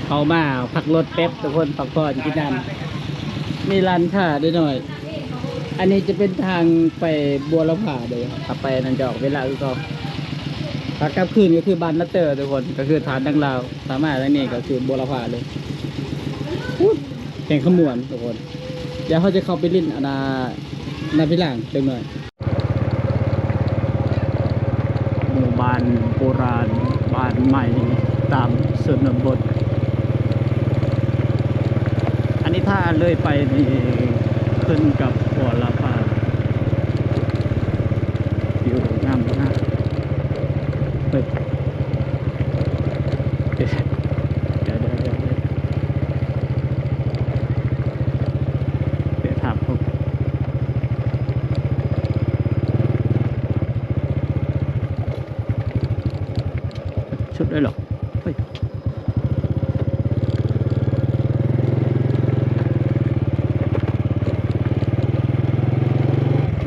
ເຂົ້າມາພັກລົດແປັບທຸກຄົນ ພັກຜ່ອນກິນນ້ຳ ມີຮ້ານຄ້າເລັກນ້ອຍ. ອັນນີ້ຈະເປັນທາງໄປບົວລະພາເດີ ຖ້າໄປນັ້ນຈະອອກເວລາຄືເກົ່າ. ຖ້າກັບຄືນກໍຄືບ້ານນາເຕີທຸກຄົນ ກໍຄືທ່ານດັ່ງລາວ. ຖ້າມາທາງນີ້ກໍຄືບົວລະພາເລີຍ. ອຸ້ຍ ແຂວງຄຳມ່ວນທຸກຄົນ. ດຽວເຮົາຈະເຂົ້າໄປຫຼິ້ນອັນນ່າ ນາພິລາງຈັກໜ່ອຍ. ໝູ່ບ້ານໂບລານ ບ້ານໃໝ່ຕາມຊົນນະບົດ. ອັນນີ້ຖ້າເລີຍໄປນີ້ຂຶ້ນກັບຫົວລະພາ ວິວງາມຂະໜາດ. ເອີຍ ດຽວ ດຽວ ດຽວ ດຽວ ດຽວ ດຽວ ພາບ ສຸດເລີຍເຫາະ. ເຮີ້ຍ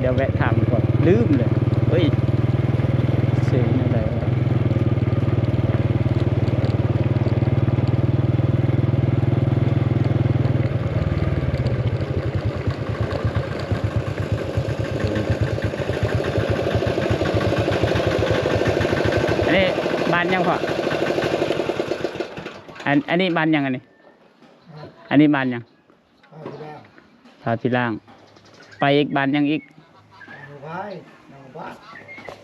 ດຽວແວະຖາມກ່ອນ ລືມເລີຍ. ເຮີ້ຍ ຊື່ແນວໃດວະ? ອັນນີ້ບ້ານຫຍັງພໍ່? ອັນ ອັນນີ້ບ້ານຫຍັງອັນນີ້? ອັນນີ້ບ້ານຫຍັງ? ທ່າພິລາງ. ໄປອີກບ້ານຫຍັງອີກ?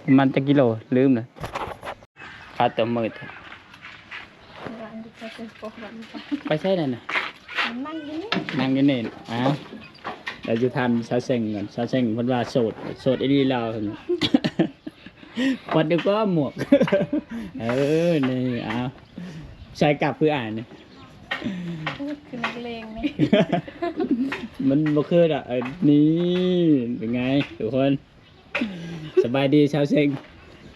ປະມານຈັກກິໂລ? ລືມເລີຍ. ຟ້າຕົວມືດແທ້. ໄປໃສນັ້ນນະ? ນັ່ງຢູ່ນີ້ ນັ່ງຢູ່ນີ້. ອ້າວ ແລ້ວຊິຖາມສາວເສັງກ່ອນ. ສາວເສັງເພິ່ນວ່າໂສດ ໂສດອີ່ຫຼີລາວ. ປອດດີກວ່າໝວກ. ເອີ ນີ້ ອ້າວ ໃສ່ກັບຄືອ້າຍນີ້. ຄືນັກເລງນີ້ ມັນບໍ່ຄືດອກ. ເອີ ນີ້ ເປັນໄງທຸກຄົນ? ສະບາຍດີຊາວເສັງ.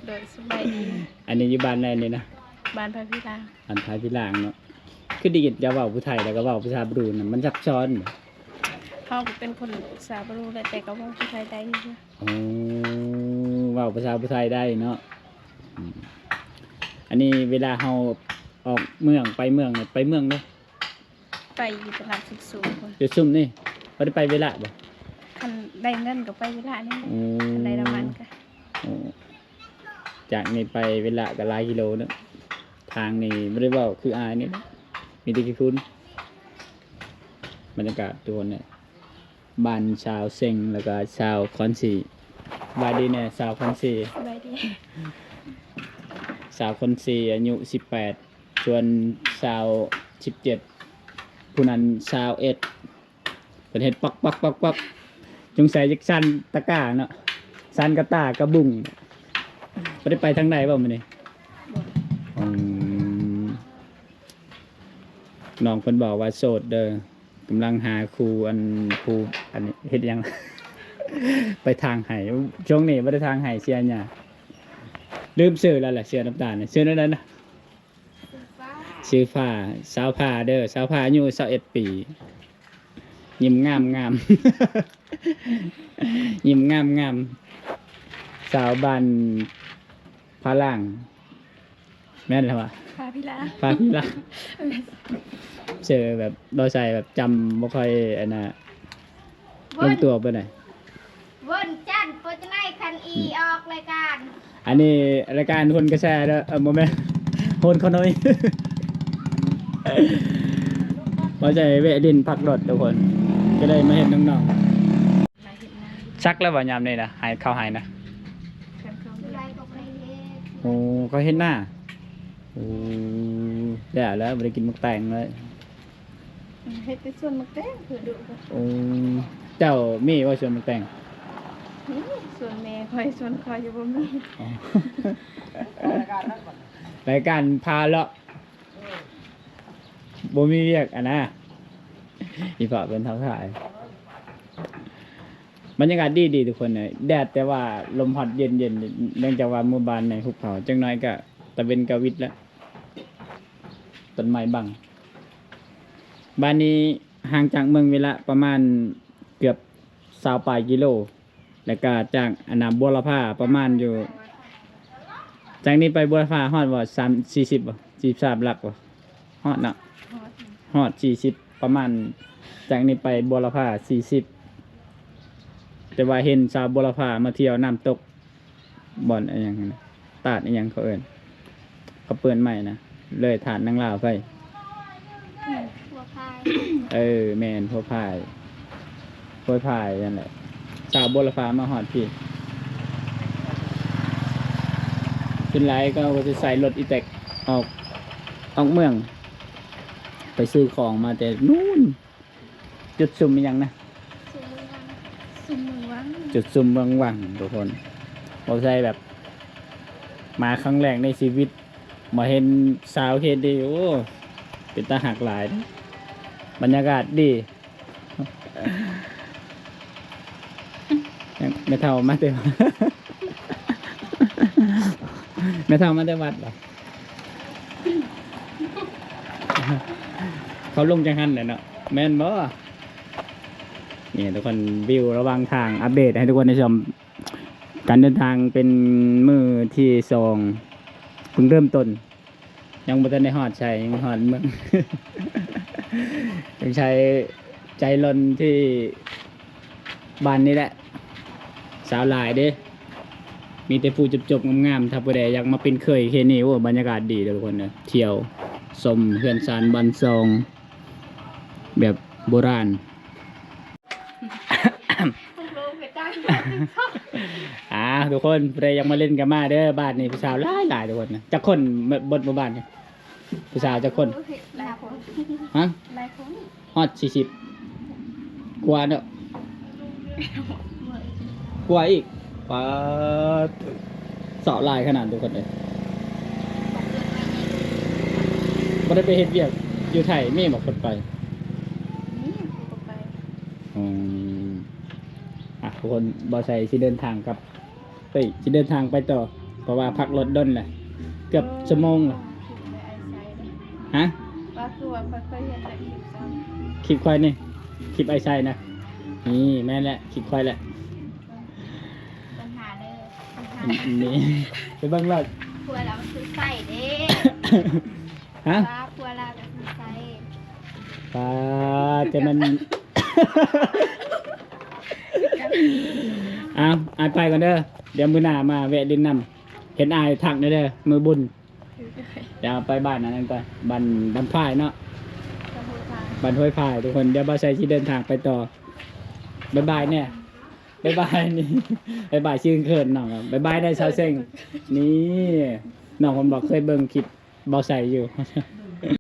ໂດຍ ສະບາຍດີ. ອັນນີ້ຢູ່ບ້ານໃດນີ້ນະ? ບ້ານພະພິລາງ. ບ້ານພະພິລາງເນາະ. ຄືໄດ້ຍິນເຈົ້າເວົ້າຜູ້ໄທ ແລ້ວກໍເວົ້າພາສາບຣູນະ ມັນຊັບຊ້ອນບໍ? ເຮົາກໍເປັນຄົນສາບຣູແຫຼະ ແຕ່ກໍເວົ້າຜູ້ໄທໄດ້ຢູ່. ອໍ ເວົ້າພາສາຜູ້ໄທໄດ້ເນາະ. ອືມ ອັນນີ້ເວລາເຮົາອອກເມືອງໄປເມືອງນີ້ ໄປເມືອງໃດ? ໄປຢູ່ຕະຫຼາດສຸກສູງພຸ້ນ. ຢູ່ຊຸມນີ້ ບໍ່ໄດ້ໄປເວລະບໍ? ຄັນໄດ້ເງິນກໍໄປເວລະນີ້. ໂອ້ ຄັນໄດ້ນ້ຳມັນກໍ. ໂອ້ ຈາກນີ້ໄປເວລະກໍຫຼາຍກິໂລເນາະ. ທາງນີ້ບໍ່ໄດ້ເວົ້າຄືອ້າຍນີ້ ມີແຕ່ຂີ້ຝຸ່ນ. ບັນຍາກາດທຸກຄົນເອີຍ. ບ້ານຊາວເສັງ ແລ້ວກໍຊາວຄອນຊີ. ສະບາຍດີແດ່ຊາວຄອນຊີ. ສະບາຍດີ. ຊາວຄອນຊີອາຍຸສິບແປດ ສ່ວນຊາວສິບເຈັດ ຜູ້ນັ້ນຊາວເອັດ. ເພິ່ນເຮັດປັກໆໆໆ ສົງໄສຢາກສັ່ນຕະກ້າເນາະ ສັ່ນກະຕ່າກະບຸ້ງ. ບໍ່ໄດ້ໄປທາງໃດບໍ່ມື້ນີ້? ບໍ່. ອືມ ນ້ອງເພິ່ນບອກວ່າໂສດເດີ. ກຳລັງຫາຄູ່ ອັນ ຜູ້ ອັນນີ້ເຮັດຫຍັງ ໄປຖາງໄຮ່. ຊ່ວງນີ້ບໍ່ໄດ້ຖາງໄຮ່ ເສຍຫຍ້າ. ລືມຊື່ແລ້ວແຫຼະ ເສື້ອນ້ຳຕານນີ້ ຊື່ແນວໃດນະ? ຊື່ຟ້າ. ສາວຟ້າເດີ ສາວຟ້າອາຍຸຊາວເອັດປີ. ຍິ້ມງາມໆ ຍິ້ມງາມໆ. ສາວບ້ານພະລາງ. ແມ່ນແລ້ວຫວາ? ພາພິລາ ພາພິລາ. ຊື່ແບບ ບໍ່ໃສ່ແບບ ຈຳບໍ່ຄ່ອຍອັນນະ ລົງຕົວປານໃດ. ວັນຈັນ ໂປຈະໄນ ຄັນອີອອກລາຍການ. ອັນນີ້ລາຍການໂຫນກະແສເດີ. ເອີ ບໍ່ແມ່ນ ໂຫນຂະໜຸຍ. ບໍ່ໃສ່ແວະຫຼິ້ນພັກລົດທຸກຄົນ ກໍເລີຍມາເຫັນນ້ອງໆ. ສັກແລ້ວບໍ່ຍາມນີ້ນະ? ໄຮ່ ເຂົ້າໄຮ່ນະ? ໂອ້ ເຂົາເຮັດນາ. ໂອ້ ແລ້ວ ແລ້ວບໍ່ໄດ້ກິນໝາກແຕງເລີຍ. ເຮັດແຕ່ສວນໝາກແຕງເພື່ອດຸ. ໂອ້ ເຈົ້າມີບໍ່ສວນໝາກແຕງ? ມີ ສວນແມ່ຂ້ອຍ ສວນຂ້ອຍຢູ່ບໍ່ມີ. ອໍ ລາຍການພາເລາະ ບໍ່ມີວຽກຫັ້ນນະ. ອີ່ພໍ່ເພິ່ນທັກທາຍ. ບັນຍາກາດດີໆ ທຸກຄົນເອີຍ ແດດ ແຕ່ວ່າລົມພັດເຢັນໆ ເນື່ອງຈາກວ່າໝູ່ບ້ານໃນຫຸບເຂົາ ຈັກໜ້ອຍກະຕາເວັນກະຫວິດແລ້ວ ຕົ້ນໄມ້ບັງ. ບ້ານນີ້ຫ່າງຈາກເມືອງເວລະປະມານເກືອບຊາວປາຍກິໂລ ແລ້ວກະຈາກອັນນະບົວລະພາປະມານຢູ່ ຈາກນີ້ໄປບົວລະພາຮອດບໍ່ ສາມ ສີ່ສິບບໍ່ ສີ່ສິບສາມຫຼັກບໍ່? ຮອດເນາະ ຮອດ ຮອດສີ່ສິບ ປະມານ ຈາກນີ້ໄປບົວລະພາສີ່ສິບ ແຕ່ວ່າເຫັນຊາວບົວລະພາມາທ່ຽວນ້ຳຕົກ ບ່ອນອີ່ຫຍັງຫັ້ນນະ ຕາດອີ່ຫຍັງເຂົາເອີ້ນ ເຂົາເປີດໃໝ່ນະ ເລີຍທາດນາງລາວໄປ ອືມ ຫົວພາຍ ເອີ ແມ່ນ ຫົວພາຍ ໂພຍພາຍນັ້ນແຫຼະ ຊາວບົວລະພາມາຮອດພີ້ ສ່ວນຫຼາຍເຂົາກໍຈະໃຊ້ລົດອີແຕັກອອກ ອອກເມືອງ ໄປຊື້ຂອງມາແຕ່ນູ້ນ ຈຸດຊຸມອີ່ຫຍັງນະ ຊຸມເມືອງວັງ ຊຸມເມືອງວັງ ຈຸດຊຸມເມືອງວັງ ທຸກຄົນ ບໍ່ໃຊ່ແບບ ມາຄັ້ງແລກໃນຊີວິດ ມາເຫັນສາວເຮັດດີ ໂອ້ ເປັນຕາຮັກຫຼາຍ ບັນຍາກາດດີ ແມ່ເຖົ້າມາແຕ່ ແມ່ເຖົ້າມາແຕ່ວັດບໍ? ເຂົາລົງຈັ່ງຫັ້ນແຫຼະເນາະ ແມ່ນບໍ່? ນີ້ທຸກຄົນ ວິວລະຫວ່າງທາງ ອັບເດດໃຫ້ທຸກຄົນໄດ້ຊົມ ການເດີນທາງເປັນມື້ທີສອງ ເພິ່ງເລີ່ມຕົ້ນ ຍັງບໍ່ທັນໄດ້ຮອດໃສ ຍັງຮອດເມືອງ ຍັງໃຊ້ໃຈຫຼົ່ນທີ່ບ້ານນີ້ແຫຼະ ສາວຫຼາຍເດ້ ມີແຕ່ຜູ້ຈົບໆງາມໆ ຖ້າຜູ້ໃດຢາກມາເປັນເຂີຍເຂດນີ້ ໂອ້ ບັນຍາກາດດີເດີທຸກຄົນເດີ ທ່ຽວຊົມເຮືອນຊານບ້ານຊ່ອງ ແບບໂບລານ ອ່າ ທຸກຄົນ ຜູ້ໃດຢາກມາຫຼິ້ນກໍມາເດີ ບ້ານນີ້ຜູ້ສາວຫຼາຍໆ ທຸກຄົນນະ ຈັກຄົນເບິດໝູ່ບ້ານນີ້ ຜູ້ສາວຈັກຄົນ? ຫຼາຍຄົນ ຮະ? ຫຼາຍຄົນ ຮອດສີ່ສິບກວ່າເນາະ ກວ່າອີກ ປາດ ສາວຫຼາຍຂະໜາດ ທຸກຄົນເອີຍ ບໍ່ໄດ້ໄປເຮັດວຽກຢູ່ໄທ ມີບໍ່ຄົນໄປ? ມີ ເຂົາກໍໄປ ອືມ ອ່ະ ທຸກຄົນ ບ່າວໄຊຊິເດີນທາງກັບ ເອີຍ ຊິເດີນທາງໄປຕໍ່ ເພາະວ່າພັກລົດດົນແຫຼະ ເກືອບຊົ່ວໂມງແລ້ວ ຄລິບອ້າຍໄຊເດ້ ຮະ? ວ່າຄືວ່າຂ້ອຍເຄີຍເຫັນແຕ່ຄລິບເຈົ້າ ຄລິບຂ້ອຍນີ້ ຄລິບອ້າຍໄຊນະ ນີ້ແມ່ນແຫຼະ ຄລິບຂ້ອຍແຫຼະ ເບິ່ງ ເບິ່ງຫາເດີ ເບິ່ງຫາ ນີ້ ໄປເບິ່ງໂລດ ຜົວລາວມັນຄືໄສ້ເດ້ ຮະ? ວ່າຜົວລາວກໍຄືໄສ້ ປາດ ແຕ່ມັນ ເອົາ ອ້າຍໄປກ່ອນເດີ ດຽວມື້ໜ້າມາແວະຫຼິ້ນນຳ ເຫັນອ້າຍທັກແດ່ເດີ ມື້ບຸນ ດຽວໄປບ້ານອັນນັ້ນກ່ອນ ບ້ານ ບ້ານພາຍເນາະ ບ້ານຫ້ວຍພາຍ ທຸກຄົນ ດຽວບ່າວໄຊຊິເດີນທາງໄປຕໍ່ ບາຍບາຍແດ່ ບາຍບາຍນີ້ ບາຍບາຍຊື່ນເຂີນນ້ອງ ບາຍບາຍແດ່ຊາວເຊັງ ນີ້ ນ້ອງເພິ່ນບອກເຄີຍເບິ່ງຄລິບບ່າວໄຊຢູ່